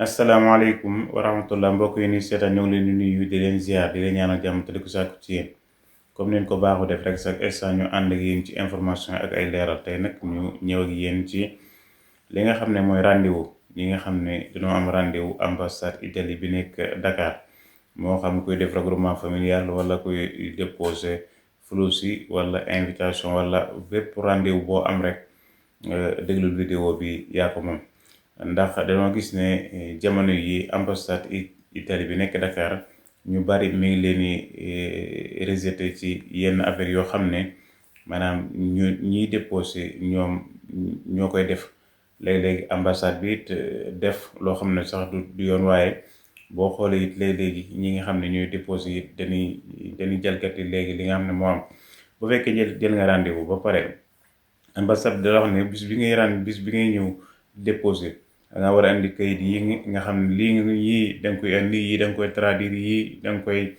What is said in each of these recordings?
asalaamaaleykum wa rahmatullah mbokk yi ni seetaan ñoo ngi leen di nuyu di leen ziar di leen ñaanal jàmm te di ko sàkku ci yéen comme neen ko baaxu def rek chaque instant ñu ànd ak yéen ci information ak ay leeral tey nag ñu ñëw ak yéen ci li nga xam ne mooy rendez-vous yi nga xam ne dañoo am rendez-vous ambassade Italie bi nekk Dakar moo xam kuy def regroupement familial wala kuy déposer flux yi wala invitation wala bépp rendez-vous boo am rek déglul vidéo bi yaa ko moom ndax dañoo gis ne jamono yi ambassade Italie bi nekk Dakar ñu bari mi ngi leen di rejeté ci yenn affaire yoo xam ne maanaam ñiy déposé ñoom ñoo koy def léeg-léegi ambassade bi it def loo xam ne sax du yoon waaye boo xoolee it léeg-léegi ñi nga xam ne ñooy déposé it dañuy jalgati léegi li nga xam ne moo am bu fekkee jël nga rendez-vous ba pare ambassade bi da wax ne bis bi ngay ñëw déposé da nga war a indi kayit yi nga xam ne yii da nga koy indi yii da nga koy traduire yii da nga koy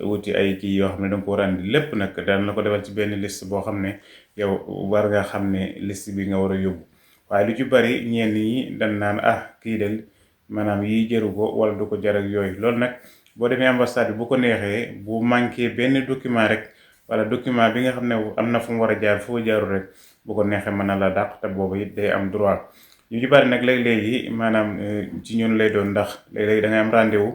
wuti ay kii yoo xam ne da nga ko war a indi lépp nag daan na ko defal ci benn liste boo xam ne yow war nga xam ne liste bi nga war a yóbbu waaye lu ci bari ñenn ñi dañ naan kii del maanaam yii jëru ko wala du ko jar ak yooyu loolu nag boo demee ambassade bi bu ko neexee bu manqué benn document rek wala document bi nga xam ne am na fu mu war a jaar foo jaarul rek bu ko neexee mën na la dàq te boobu it day am droit. yu ci bari nag léeg-léegi maanaam ci ñun lay doon ndax léeg-léegi da ngay am rendez-vous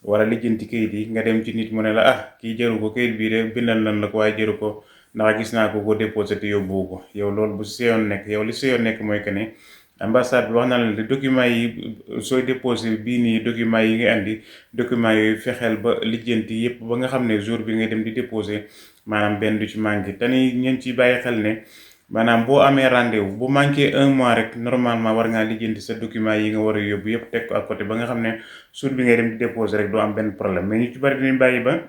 wala lijjanti kayit yi nga dem ci nit mu ne la kii jëru ko kayit bii de bindal nañ la ko waaye jëru ko ndax gis naa ko déposé te yóbbuwu ko yow loolu bu si yoon nekk yow li si yoon nekk mooy que ne ambassade bi wax na la document yi sooy déposé bii nii document yi nga andi document yooyu fexeel ba lijjanti yépp ba nga xam ne jour bi ngay dem di déposé maanaam benn du ci manqué te ni ngeen ci bàyyi xel ne maanaam boo amee rendez-vous bu manqué un mois rek normalement war ngaa lijjanti sa document yi nga war a yóbbu yëpp teg ko à côté ba nga xam ne jour bi ngay dem di déposer rek doo am benn problème mais ñu ci bari dinañ bàyyi ba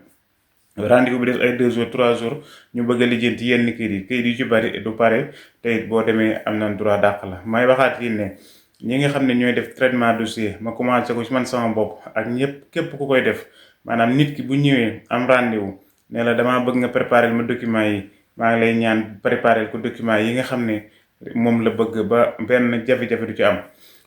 rendez-vous bi des ay 2 jours 3 jours ñu bëgg a lijjanti yenn kayit yu ci bari du pare te it boo demee am na droit dàq la may waxaat yi ne ñi nga xam ne ñooy def traitement dossier ma commencé ko ci man sama bopp ak ñëpp képp ku koy def maanaam nit ki bu ñëwee am rendez-vous ne la damaa bëgg nga préparer ma document yi maa ngi lay ñaan préparer ko document yi nga xam ne moom la bëgg ba benn jafe-jafe du ci am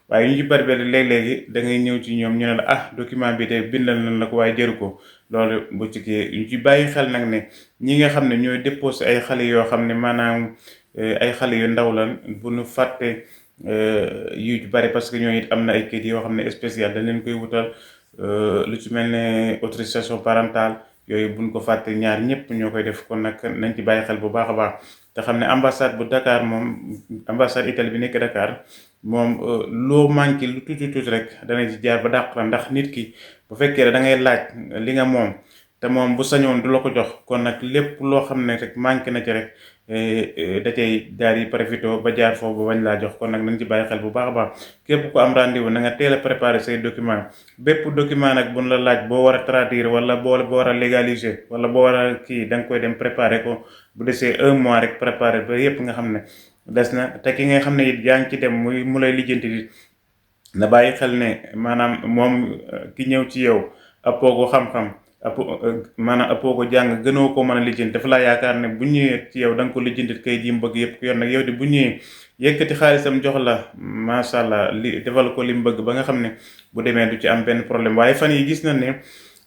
waaye ñu ci bari ba léeg-léegi da ngay ñëw ci ñoom ñu ne la document bi de bindal nañ la ko waaye jëru ko loolu bu ci kii ñu ci bàyyi xel nag ne ñi nga xam ne ñooy déposé ay xale yoo xam ne maanaam ay xale yu ndaw lan bu nu fàtte yu ci bari parce que ñooy it am na ay kayit yoo xam ne spécial dañ leen koy wutal lu ci mel ne autorisation parentale yooyu buñ ko fàtte ñaar ñëpp ñoo koy def kon nag nañ ci bàyyi xel bu baax a baax te xam ne ambassade bu Dakar moom ambassade Italie bi nekk Dakar moom loo manqué lu tuuti rek danañ ci jaar ba dàq la ndax nit ki bu fekkee da ngay laaj li nga moom te moom bu sañoon du la ko jox kon nag lépp loo xam ne rek manqué na ci rek da cay daal di profité ba jaar foofu ba bañ laa jox kon nag nañ ci bàyyi xel bu baax a baax képp ku am rendez-vous na nga teel a préparer say document bépp document nag buñ la laaj boo war a traduire wala boo war a légaliser wala boo war a kii da nga koy dem préparer ko bu desee un mois rek préparer ba yépp nga xam ne des na te ki nga xam ne it yaa ngi ci dem mu lay lijjanti di na bàyyi xel ne maanaam moom ki ñëw ci yow appoo ko xam-xam appoo ko jàng gënoo ko mën a lijjanti dafa laa yaakaar ne bu ñëwee ci yow da nga ko lijjanti kayit yi mu bëgg yëpp yor nag yow di bu ñëwee yëkkati xaalisam jox la macha allah li defal ko li mu bëgg ba nga xam ne bu demee du ci am benn problème waaye fan yi gis na ne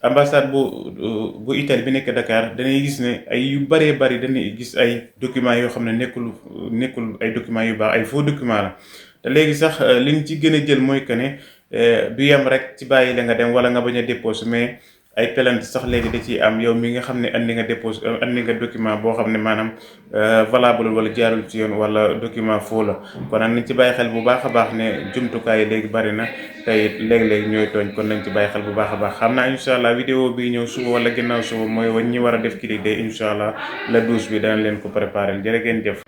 ambassade bu Italie bi nekk Dakar dañuy gis ne ay yu bëree bëri dañuy gis ay documents yoo xam ne nekkul ay documents yu baax ay faux documents la te léegi sax liñ ci gën a jël mooy que ne du yem rek ci bàyyi la nga dem wala nga bañ a déposer mais ay plainte sax léegi da ciy am yow mi nga xam ne andi nga document boo xam ne maanaam valable wala jaarul ci yoon wala document faux la kon nag nañ ci bàyyi xel bu baax a baax ne jumtukaay yi léegi bari na tey léegi-léegi ñooy tooñ kon nañ ci bàyyi xel bu baax a baax xam naa incha allah vidéo bi ñëw suba wala ginnaaw suba mooy wañ ñi war a def kii de incha allah la 12 bi dana leen ko préparer jërë ngeen jëf